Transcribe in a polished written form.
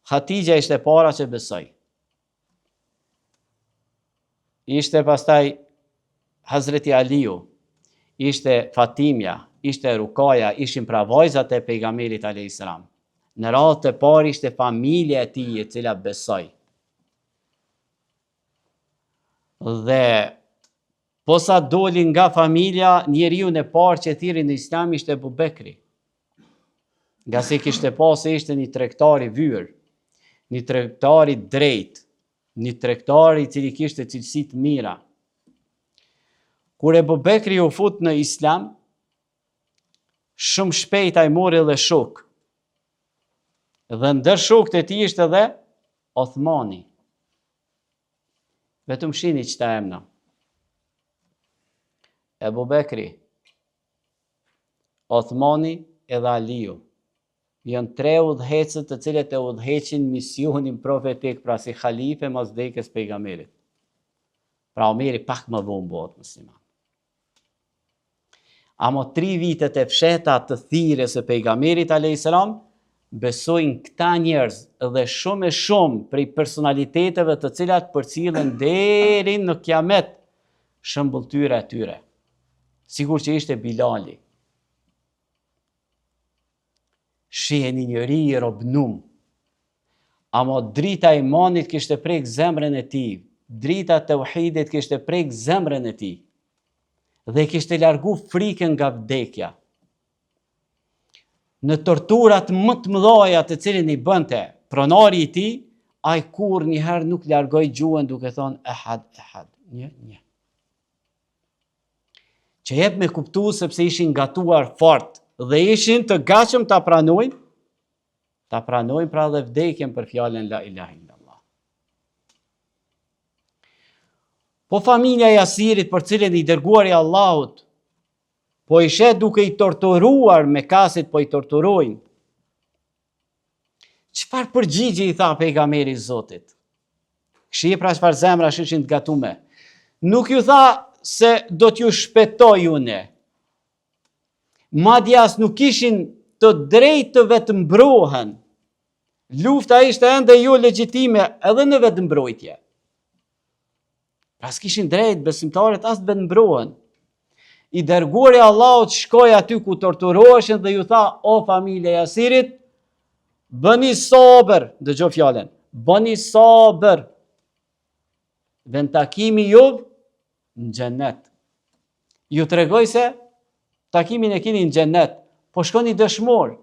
Hatixha ishte e para që besoi. Ishte pastaj Hazreti Aliu, ishte Fatimja, ishte Rukaja, ishin pra vajzat e pejgamberit alayhis salam. Në radhë të parë ishte familja e tij e cila besoi. Dhe posa doli nga familja, njeriun e parë që thirri në islam ishte Ebu Bekri. Ngase kishte pa se ishte një tregtar i vyer, një tregtar i drejtë, një tregtar i cili kishte cilësi të mira. Kur Ebu Bekri u fut në islam, shumë shpejt ai mori edhe shokë. Dhe ndër shokët e tij ishte edhe Othmani. Vetëm shini qëta emna. Ebu Bekri, Othmani edhe Aliu janë tre udhëheqësit të cilët e udhëheqin misionin profetik, pra si halife mas vdekjes pejgamberit. Pra Omeri pak më vonë bëhet musliman. Amo tri vitet e fshehta të thirrjes së pejgamberit alayhis salam besojnë këta njerëz dhe shumë e shumë prej personaliteteve të cilat përcillen deri në kiamet shëmbëlltyra e tyre. Sikur që ishte Bilali. Shihe një njeri i robnum. Amo drita e imanit kishte prek zemrën e tij, drita e teuhidit kishte prek zemrën e tij. Dhe kishte largu frikën nga vdekja. Në torturat më të mëdhaja të cilin i bënte pronari i tij, ai kurrnjëherë nuk largoi gjuhën duke thonë ehad, ehad, një, një. Që jep me kuptu sepse ishin gatuar fort dhe ishin të gatshëm ta pranojnë, ta pranojnë pra dhe vdekjen për fjalën la ilaha illallah. Po familja e Jasirit për cilën i dërguari i Allahut, po i sheh duke i torturuar mekasit, po i torturojnë. Çfarë përgjigje i tha pejgamberi i Zotit? Shihe pra çfarë zemrash ishin të gatume. Nuk ju tha se do t'ju shpëtoj une. Madje as nuk kishin të drejtë të vetëmbrohen. Lufta ishte ende jo legjitime edhe në vetëmbrojtje. Pra s'kishin drejt besimtarët as të vetëmbrohen. I dërguari i Allahut shkoi aty ku torturoheshin dhe ju tha, o familja e Jasirit, bëni sabër, dëgjo fjalën, bëni sabër, vendtakimi juv në xhennet. Ju tregoi se takimin e kini në xhennet, po shkoni dëshmor.